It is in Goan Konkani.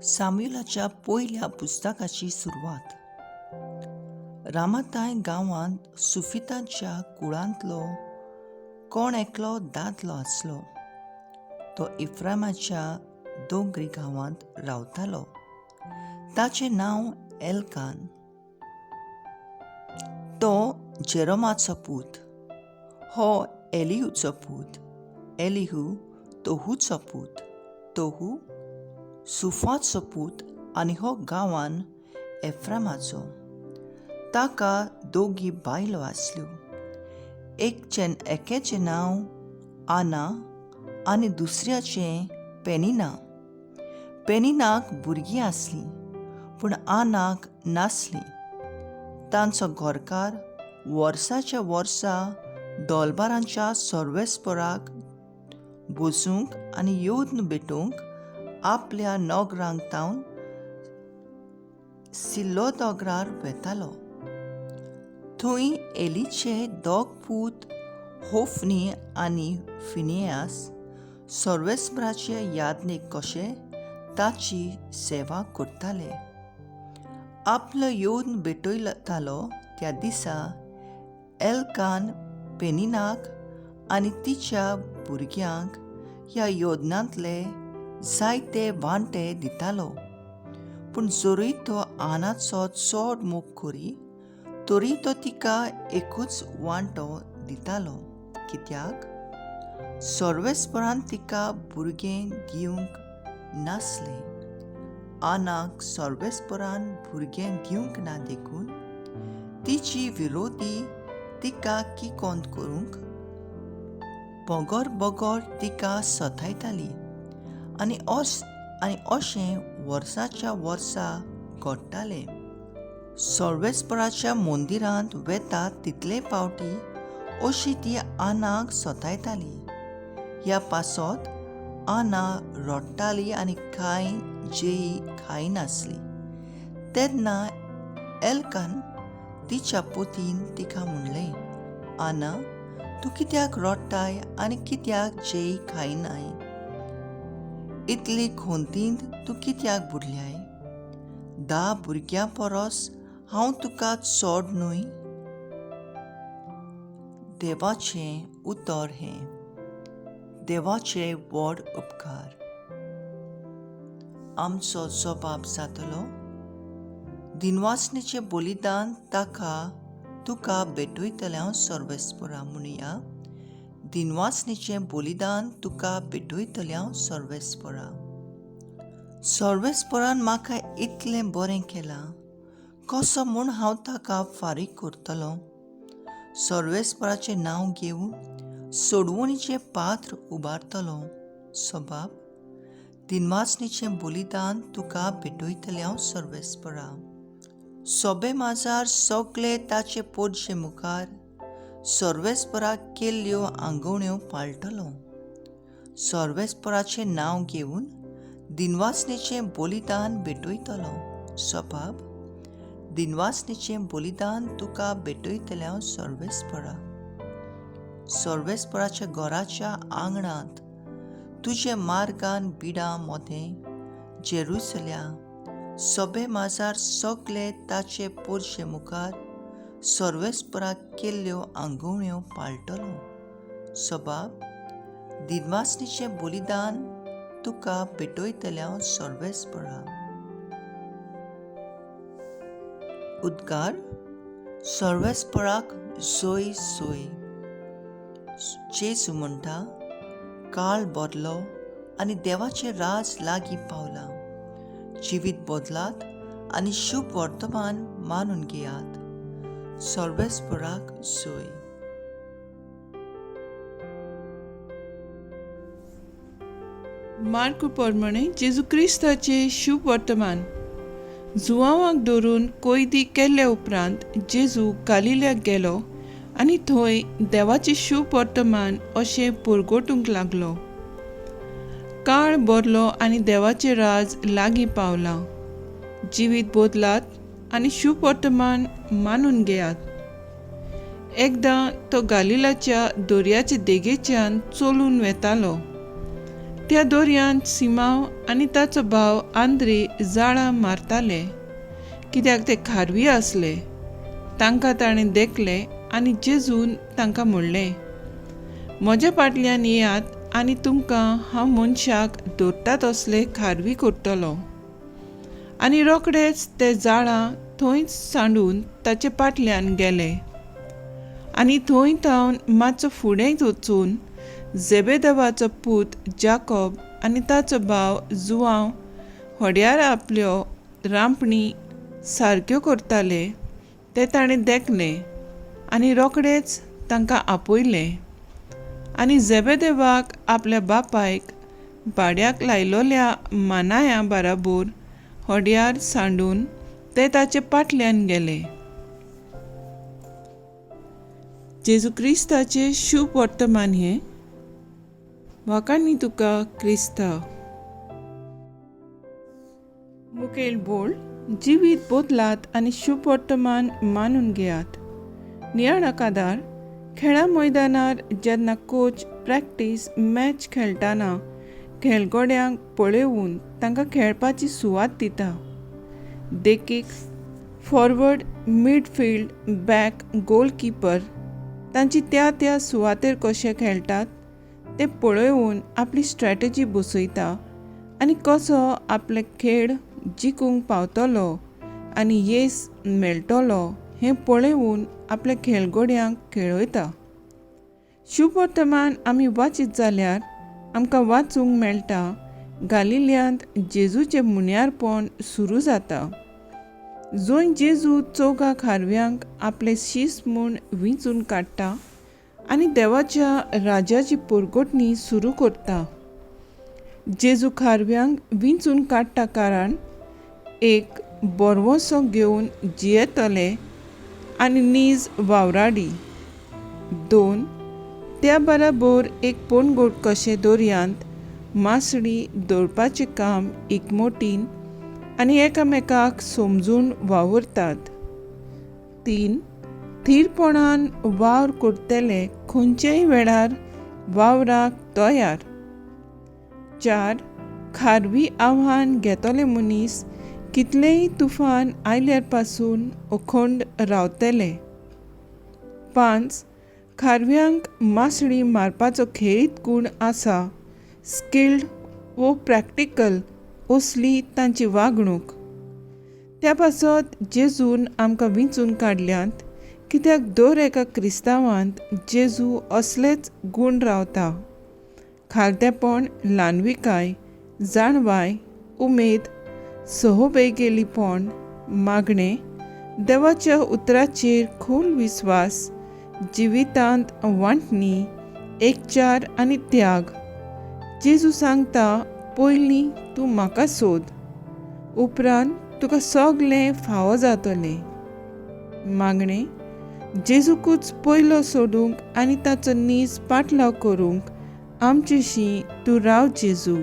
साम्युलाच्या पयल्या पुस्तकाची सुरवात. रामाताय गांवांत सुफिताच्या कुळांतलो कोण एकलो दादलो आसलो. तो इफ्रामाच्या दोंगरी गांवांत रावतालो. ताचें नांव एल्कान. तो जेरोमाचो पूत, हो एलिहूचो पूत, एलिहू तोहूचो पूत, तोहू सुफाचो पूत आनी हो गांवान एफ्रामाचो. ताका दोगी बायलो आसल्यो. एकेचें नांव आना आनी दुसऱ्याचें पेनिना. पेनिनाक भुरगीं आसलीं पूण आनाक नासलीं. तांचो घरकार वर्साच्या वर्सा दोलबारांच्या सर्वेस्पराक बसूंक आनी येवन भेटूंक आपल्या नोगरांक तावन सिल्लो दोगरार वेतालो. थंय एलीचे दोग पूत होफनी आनी फिनियास सर्वेस्पराचे यादनीक कशे ताची सेवा करताले. आपलो येवन भेटयतालो त्या दिसा एल्कान पेनिनाक आनी तिच्या भुरग्यांक ह्या योजनांतले जायते वांटे दितालो. पूण जरूय तो आनाचो चड मोग करी तरी तो तिका एकूच वांटो दितालो. कित्याक सर्वेस्परान तिका भुरगें दिवंक नासलें. आनाक सर्वेस्परान भुरगें दिवंक ना देखून तिची विरोधी तिका किकोंत करूंक बगर बगर तिका सतायताली आनी अशें वर्साच्या वर्सा घडटालें. सर्वेस्पराच्या मंदिरांत वेता तितले पावटी अशी ती आनाक सतायताली. ह्या पासत आना रडटाली आनी कांय जेई खायनासली. तेन्ना एल्कान तिच्या पोतीन तिका म्हणलें, आना तूं कित्याक रडटाय आनी कित्याक जेई खायनाय? इतली खोंतींत तूं कित्याक बुडल्याय? 10 भुरग्यां परस हांव तुका चड न्हय? देवाचें उतर हें. देवाचे व्हड उपकार. आमचो जबाब जातलो, दिनवासनेचें बलिदान ताका तुका भेटयतलें हांव सर्वेस्परा. म्हणया, दिनवासनेचें बलिदान तुका भेटयतलें हांव सर्वेस्परा. सर्वेस्परान म्हाका इतलें बरें केलां, कसो म्हूण हांव ताका फारीक करतलो? सर्वेस्पराचें नांव घेवन सोडवणीचें पात्र उबारतलो. सबाब, दिनवासनेचें बलिदान तुका भेटयतलें हांव सर्वेस्परा. सोबे माजार सगळे ताचे पोरशे मुखार सर्वेस्पराक केल्ल्यो आंगवण्यो पाळटलो. सर्वेस्पराचें नांव घेवन दिनवासनेचें बलिदान भेटयतलो. सबाब, दिनवासनेचें बलिदान तुका भेटयतलें हांव सर्वेस्परा. सर्वेस्पराच्या घराच्या आंगणांत तुजे मार्गान बिडां मोदें जेरुसल्या सोबे माजार सगळे ताचे पोरशे मुखार सर्वेस्पराक केल्ल्यो आंगवण्यो पाळटलो. सबाब, दिनवासनेचें बलिदान तुका भेटयतलें हांव सर्वेस्परा. उद्गार, सर्वेस्पराक जोय सोय. जेजू म्हणटा, काळ बदलो आनी देवाचें राज लागीं पावलां. जिवीत बदलात आनी शुभ वर्तमान मानून घेयात. सर्वेस्पराक जोय. मार्कू प्रमाणे जेजू क्रिस्ताचें शुभ वर्तमान. जुवांवाक धरून कोयदी केल्ले उपरांत जेजू गालिल्याक गेलो आनी थंय देवाचें शुभ वर्तमान अशें पुरगोटूंक लागलो. काळ बरलो आनी देवाचें राज लागीं पावलां. जिवीत बदलात आनी शुभ वर्तमान मानून घेयात. एकदां तो गालिलाच्या दर्याचे देगेच्यान चलून वेतालो. त्या दोरयांत सिमांव आनी ताचो भाव आंद्रे जाळां मारताले, कित्याक ते खारवी आसले. तांकां ताणें देखले आनी जेजून तांकां म्हणलें, म्हज्या फाटल्यान येयात आनी तुमकां हांव मनशाक धरता तसले खारवी करतलो. आनी रोखडेच ते जाळां थंयच सांडून ताचे फाटल्यान गेले. आनी थंय थावन मातसो फुडें वचून जेबेदेवाचो पूत जाकोब आनी ताचो भाव जुवांव होड्यार आपल्यो रांपणी सारक्यो करताले ते ताणें देखलें आनी रोखडेच तांकां आपयलें. आनी जेबेदेवाक आपल्या बापायक भाड्याक लायलोल्या मानाया बाराबोर होड्यार सांडून ते ताचे फाटल्यान गेले. जेजू क्रिस्ताचें शुभ वर्तमान हें. वाखाणी तुका क्रिस्ता. मुखेल बोल, जिवीत बदलात आनी शुभ वर्तमान मानून घेयात. नियाळाकादार खेळा मैदानार जेन्ना कोच प्रॅक्टीस मॅच खेळटाना खेळगड्यांक पळोवन तांकां खेळपाची सुवात दिता. देखीक फॉरवर्ड, मिडफिल्ड, बॅक, गोलकिपर तांची त्या त्या सुवातेर कशे खेळटात ते पळोवन आपली स्ट्रॅटजी बसयता आनी कसो आपले खेळ जिखूंक पावतलो आनी येस मेळटलो हें पळोवन आपल्या खेळगड्यांक खेळयता. शुभ वर्तमान आमी वाचीत जाल्यार आमकां वाचूंक मेळटा गालिल्यांत जेजूचें मुन्यारपण सुरू जाता, जंय जेजू चौगा खारव्यांक आपले शीस म्हूण विंचून काडटा आनी देवाच्या राजाची परगटणी सुरू करता. जेजू खारव्यांक विंचून काडटा कारण एक बरवसो घेवन जियेतले आनी नीज वावराडी, दोन त्या बराबर एक पणगोट कशें दर्यांत मासळी दवरपाचें काम एकमोटीन आनी एकामेकाक समजून वावुरतात, तीन थीरपणान वावर करतले खंयचेय वेळार वावराक तयार, चार खारवी आव्हान घेतले मनीस कितलेंय तुफान आयल्यार पासून अखंड रावतले, पांच खारव्यांक मासळी मारपाचो खेरीत गूण आसा, स्किल्ड वो प्रॅक्टिकल असली तांची वागणूक. त्या पासत जेजून आमकां विंचून काडल्यात कित्याक दर एका क्रिस्तांवांत जेजू असलेच गूण रावता. खालतेपण, ल्हानविकाय, जाणवाय, उमेद, सहबेगेलीपण, मागणें, देवाच्या उतराचेर खोल विस्वास, जिवितांत वांटणी, एकचार आनी त्याग. जेजू सांगता, पयलीं तूं म्हाका सोद, उपरांत तुका सगलें फावो जातलें. मागणें, जेजूकूच पयलो सोदूंक आनी ताचो नीज पाटलाव करूंक आमचेशी तूं राव जेजू.